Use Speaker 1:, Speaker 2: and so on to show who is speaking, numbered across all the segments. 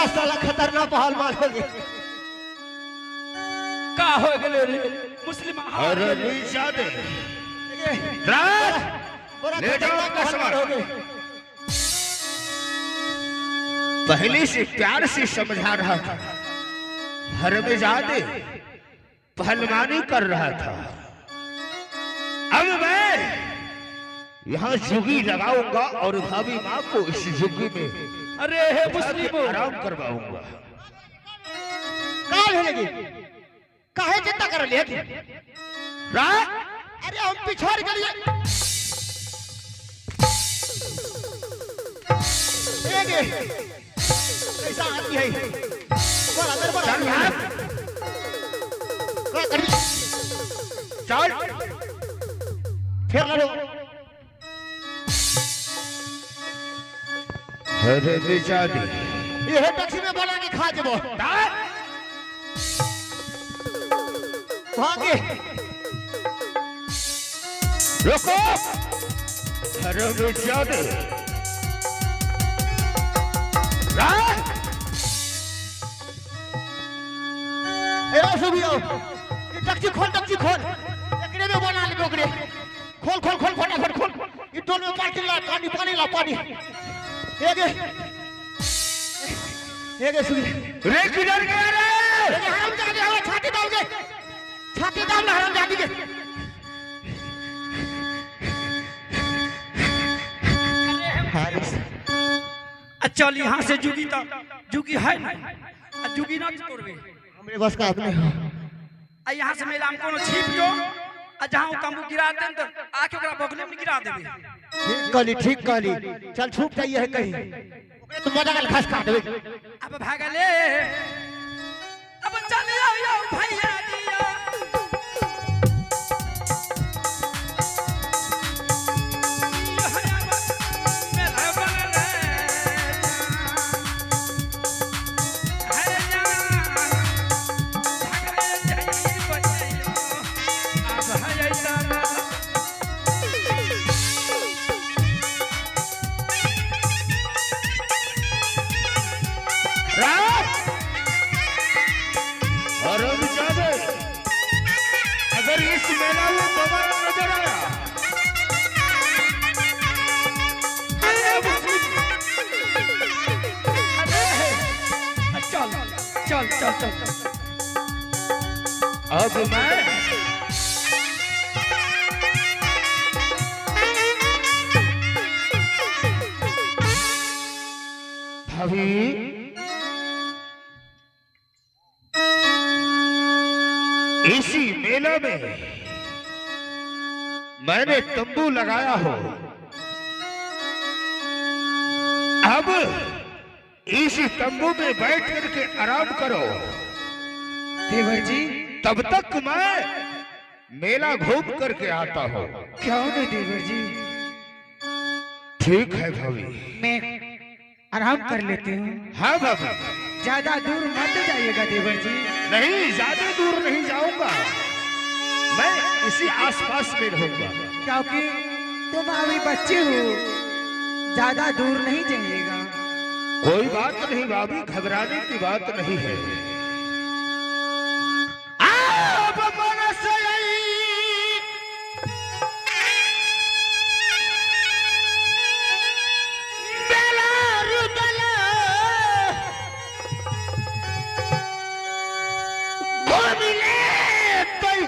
Speaker 1: बड़ा साला खतरनाक पहलवान हो गए।
Speaker 2: का हो गेलै रे मुस्लिम?
Speaker 3: अरे नीचा दे राज।
Speaker 1: बड़ा
Speaker 3: ले जाओ
Speaker 1: खतरनाक पहलवान हो गए।
Speaker 3: पहले से प्यार से समझा रहा था, हरमजादे पहलवानी कर रहा था। अब मैं यहाँ झुग्गी लगाऊंगा और भाभी माँ को इस झुग्गी में
Speaker 2: अरे हे मुस्लिम,
Speaker 3: आराम करवाऊंगा।
Speaker 1: का भेलेगी? काहे चिंता कर लिए?
Speaker 3: राज।
Speaker 1: अरे हम पिछड़ गेलिए। एगे कैसा आदमी है, बड़ा गड़बड़
Speaker 3: चल
Speaker 1: आदमी है।
Speaker 3: भाग।
Speaker 1: का करी?
Speaker 3: चल।
Speaker 1: फिर लड़ो।
Speaker 3: हरमजादे।
Speaker 1: ये टैक्सी में बोला के खा जेबो। भागे।
Speaker 3: रुको हरमजादे। राज।
Speaker 1: ए सुबियो, ये टैक्सी खोल, टैक्सी खोल, एकरे में बना लेबे ओकरे। खोल खोल खोल, फटाफट खोल। ई टोल में पार्किंग ला, पानी पानी ला पानी। एगे एगे सुबी।
Speaker 3: रे किधर गया रे?
Speaker 1: एगे हराम जादे, हमरा छाती दाब के, छाती दाब ना हराम जादी के।
Speaker 2: चल यहाँ से। जुगी तो जुगी है नहीं, आ जुगी ना तोड़बे।
Speaker 1: हमरे बस का अपने हो।
Speaker 2: आ यहाँ से मेला में कोनो छिप जो, आ जहाँ उ तंबू गिरा देन तो आके ओकरा बगले में गिरा देबे।
Speaker 1: ठीक कहली, ठीक कहली। चल छुप जाइए है कहीं, ओकरे तो मजा गल खस खा देबे।
Speaker 2: अब भागले, अब चल आओ भैया दिया।
Speaker 3: राज, हरमजादे, अगर इस मेला में दोबारा नजर आया।
Speaker 2: अरे मुस्लिम, अरे चल चल चल चल।
Speaker 3: अब मैं भाभी इसी मेला में मैंने तंबू लगाया हो, अब इसी तंबू में बैठ करके आराम करो।
Speaker 4: देवर जी।
Speaker 3: तब तक मैं मेला घूम करके आता हूँ।
Speaker 4: क्यों नहीं देवर जी?
Speaker 3: ठीक है भाभी।
Speaker 4: मैं आराम कर लेती हूँ।
Speaker 3: हाँ भाभी।
Speaker 4: ज्यादा दूर मत जाइएगा देवर जी।
Speaker 3: नहीं, ज्यादा दूर नहीं जाऊंगा, मैं इसी आसपास में रहूंगा।
Speaker 4: क्योंकि तुम अभी बच्चे हो, ज्यादा दूर नहीं जाइएगा।
Speaker 3: कोई बात नहीं भाभी, घबराने की बात नहीं है। अब बरस आई। बेला रुदला, घूमिले तई।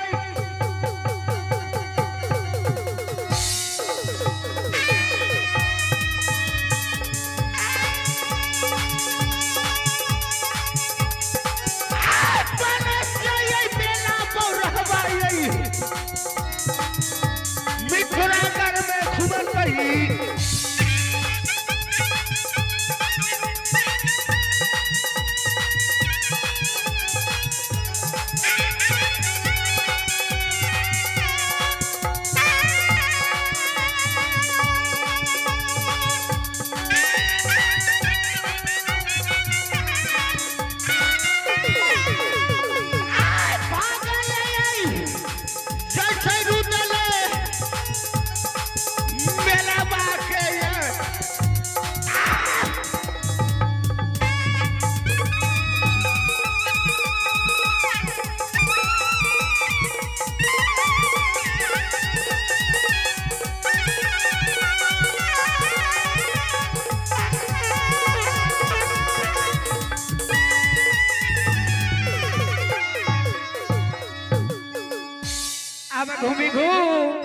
Speaker 2: घूमी घूम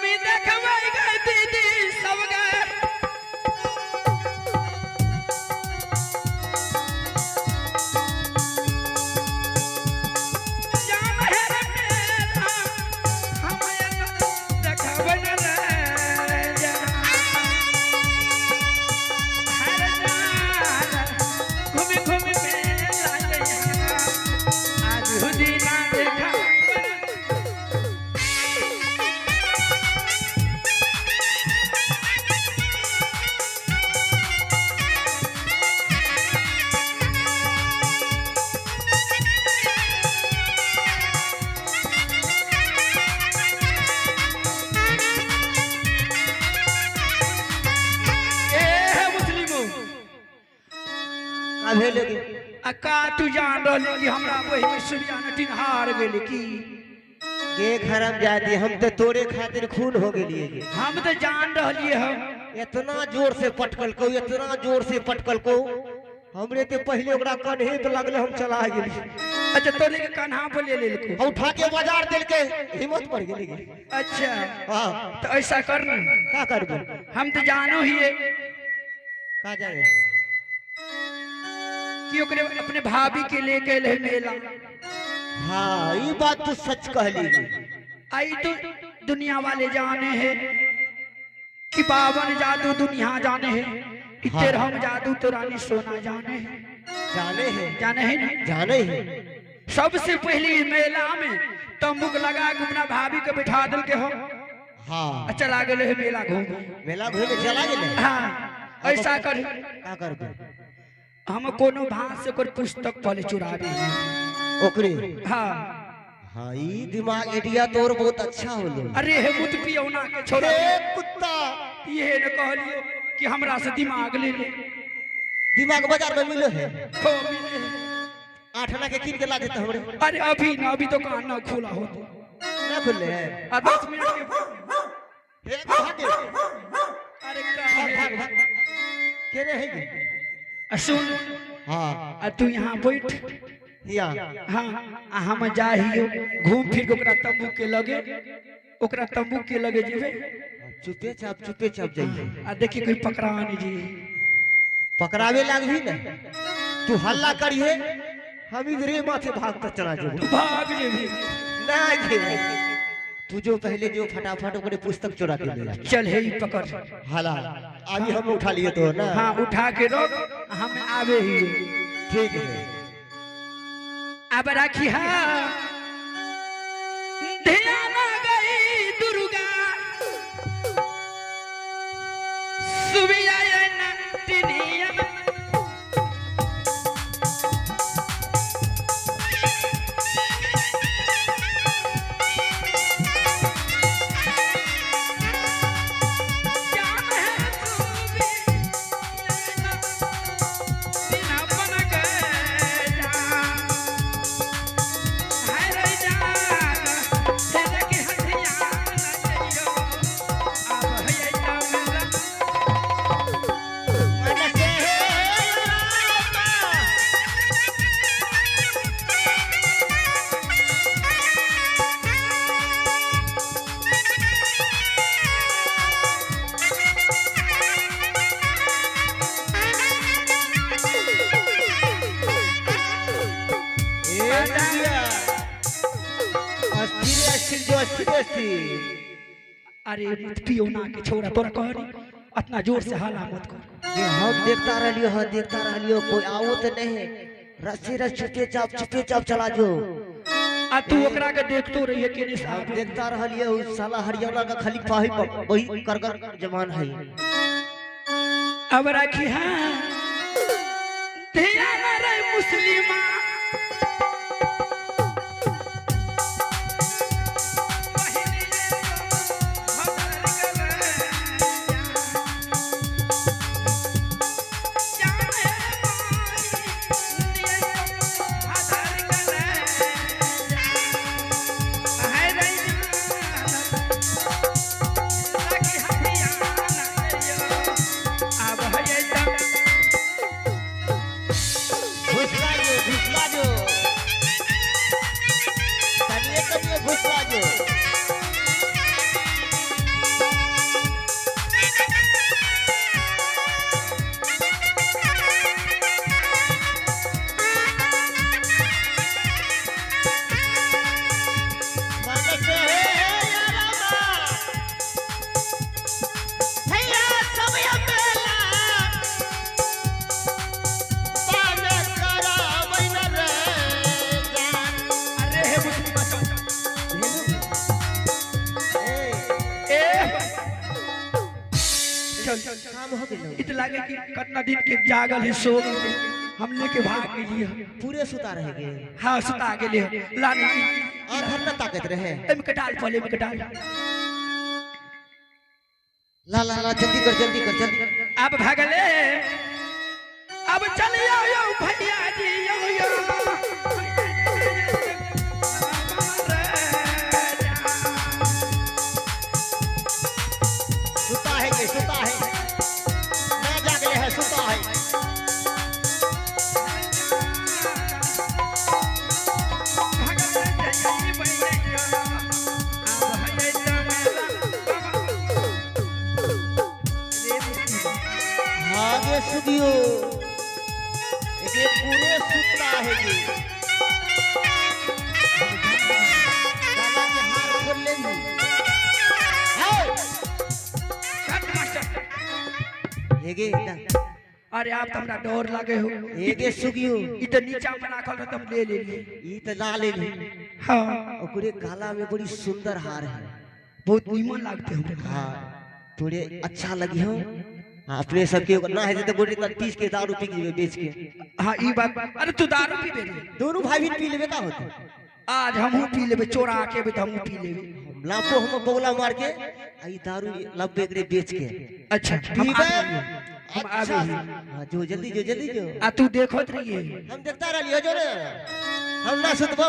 Speaker 2: मी देखबै गे दीदी सब गे। जाम है रे मेला, हम देखबै न रे जा। हर जान, घूमी घूमी मेला जइहा, आज हुदीना देखा। ए हे मुस्लिमो,
Speaker 1: का भेल गे?
Speaker 2: आ का तू जान रहली कि हमरा बहिन में सूर्या नटिन हार गेल की?
Speaker 1: गे हरामजादी, हम तो तोरे खातिर खून हो गेलिए गे।
Speaker 2: हम तो जान रहलिए हम।
Speaker 1: इतना जोर से पटकल को, इतना जोर से पटकल को, हमरे ते पहले ओकरा कन्हे पे लगले, हम चला गेली।
Speaker 2: अच्छा, तोरे के कन्हा पर ले लेलको?
Speaker 1: हम उठा के बाजार देलके, हिम्मत पड़ गेली गे।
Speaker 2: अच्छा।
Speaker 1: हाँ।
Speaker 2: तो ऐसा कर न।
Speaker 1: का करबो?
Speaker 2: हम तो जानो ही
Speaker 1: का जाने?
Speaker 2: कि ओकरे अपने भाभी के लेके अइले मेला।
Speaker 1: हाँ, ये बात तो सच कहली गे।
Speaker 2: आई तो दुनिया वाले जाने हैं कि बावन जादू दुनिया जाने है कि
Speaker 1: हाँ।
Speaker 2: तेरहम जादू तो रानी सोना जाने है।
Speaker 1: जाने है।
Speaker 2: जाने है ना?
Speaker 1: जाने है।
Speaker 2: सबसे पहले मेला में तंबुक लगा के अपना भाभी के बैठा दिल के हो।
Speaker 1: हाँ।
Speaker 2: चला गेले है मेला घूमे।
Speaker 1: मेला घूमे चला गेले।
Speaker 2: हाँ, ऐसा कर।
Speaker 1: का करबो?
Speaker 2: हम कोनो भांस से ओकर पुस्तक पहले चुराबे।
Speaker 1: ओकरे?
Speaker 2: हाँ।
Speaker 1: हाँ, ई दिमाग आइडिया तोर बहुत अच्छा होलो।
Speaker 2: अरे हे मुत पियौना के छोड़ा।
Speaker 1: ए कुत्ता,
Speaker 2: ये न कहलियो कि हमरा से दिमाग ले ले।
Speaker 1: दिमाग बाजार में मिलो है?
Speaker 2: खूब मिले है।
Speaker 1: 8 आना के किन के ला देता हमरे।
Speaker 2: अरे अभी ना, अभी दुकान ना खुला होते।
Speaker 1: ना खुले है?
Speaker 2: आ 10 मिनट के।
Speaker 1: ए भाग।
Speaker 2: अरे का
Speaker 1: भाग भाग भाग, के रे है गे?
Speaker 2: आ सुन।
Speaker 1: हाँ।
Speaker 2: आ तू यहाँ बैठ।
Speaker 1: हिया?
Speaker 2: हाँ, आ हम जाहियो घूम फिर के ओकरा तंबू के लगे, ओकरा तंबू के लगे जेबे।
Speaker 1: चुपे चाप चुपे चाप जाइए।
Speaker 2: आ देखी कोई पकड़ा नहीं जी।
Speaker 1: पकड़ावे लागभी ना, तू हल्ला करिए, हम इधरे माथे भागता चला जेबो।
Speaker 2: तू भाग जेबी।
Speaker 1: ना गे, तू जो पहले जो फटाफट ओकरे पुस्तक चुरा के ले आ।
Speaker 2: चल हे ई पकड़।
Speaker 1: हाला अभी हम उठा लिए तो ना।
Speaker 2: हाँ, उठा के रख, हम आवे ही।
Speaker 1: ठीक है।
Speaker 2: अब राखी। हाँ, ध्यान गई दुर्गा सुबिया नटिनिया। जान है सुबिया बिना बन गए जान। हाय रे जान, तेरे के हथियार न जइयो, अब है मेला।
Speaker 1: ए दुनिया, अस्थिर अस्थिर जो अस्थिर अस्थिर।
Speaker 2: अरे मत पियो ना के छोरा, तोरा कहनी इतना जोर से हाला मत कर।
Speaker 1: ये हम देखता रहलियो, हाँ देखता रहलियो, कोई आओ तो नहीं, रस्सी रस छुपे चाप चला जो।
Speaker 2: आ तू ओकरा के देखतो रहिए के नहीं
Speaker 1: हम
Speaker 2: साहब।
Speaker 1: देखता रहलियो, उस साला हरियाणा का खाली पाही वही करगर जमान है।
Speaker 2: अब राखी। हाँ, ध्यान रे मुस्लिमा,
Speaker 1: घुसला ये, घुसला।
Speaker 2: लागे कि कितना दिन के जागल है सो हम लेके भाग गेलिए।
Speaker 1: पूरे सुता रह गए।
Speaker 2: हाँ सुता गेलिए लाने
Speaker 1: आखर न ताकत रहे।
Speaker 2: एम के डाल पहले एम के डाल
Speaker 1: ला ला ला जल्दी कर जल्दी कर जल्दी।
Speaker 2: अब भागले अब चलिए यो भैया जी यो यो
Speaker 1: सुता है ये सुता है ना जागले है सुता है। आगे सुगियो ये पूरे सुता है ये दादा के हार खोल लेंगे।
Speaker 2: अरे आप तो हमरा डर लागे हो।
Speaker 1: एगे सुगियो
Speaker 2: ई तो नीचा में राखल रह तुम ले ले
Speaker 1: ई तो ला ले ली।
Speaker 2: हां
Speaker 1: ओकरे गाला में बड़ी सुंदर हार है,
Speaker 2: बहुत नीमन लागते हो।
Speaker 1: हां थोड़े अच्छा लगी हो। हाँ अपने सबके ना है तो गोटे 30 के दारू पी के बेच के।
Speaker 2: हां ई बात। अरे तू दारू पी बे
Speaker 1: दोनों भाई भी पी लेबे का होते।
Speaker 2: आज हमहू पी लेबे चोरा के भी हमहू पी लेबे।
Speaker 1: लापो हम बगला मार के आई दारू लब्बे करे बेच के।
Speaker 2: अच्छा
Speaker 1: पीबे
Speaker 2: हम आबे।
Speaker 1: हां जो जल्दी जो जल्दी जो
Speaker 2: आ तू देखत रहिए।
Speaker 1: हम देखता रहलियो जो रे हम ना सुतबो।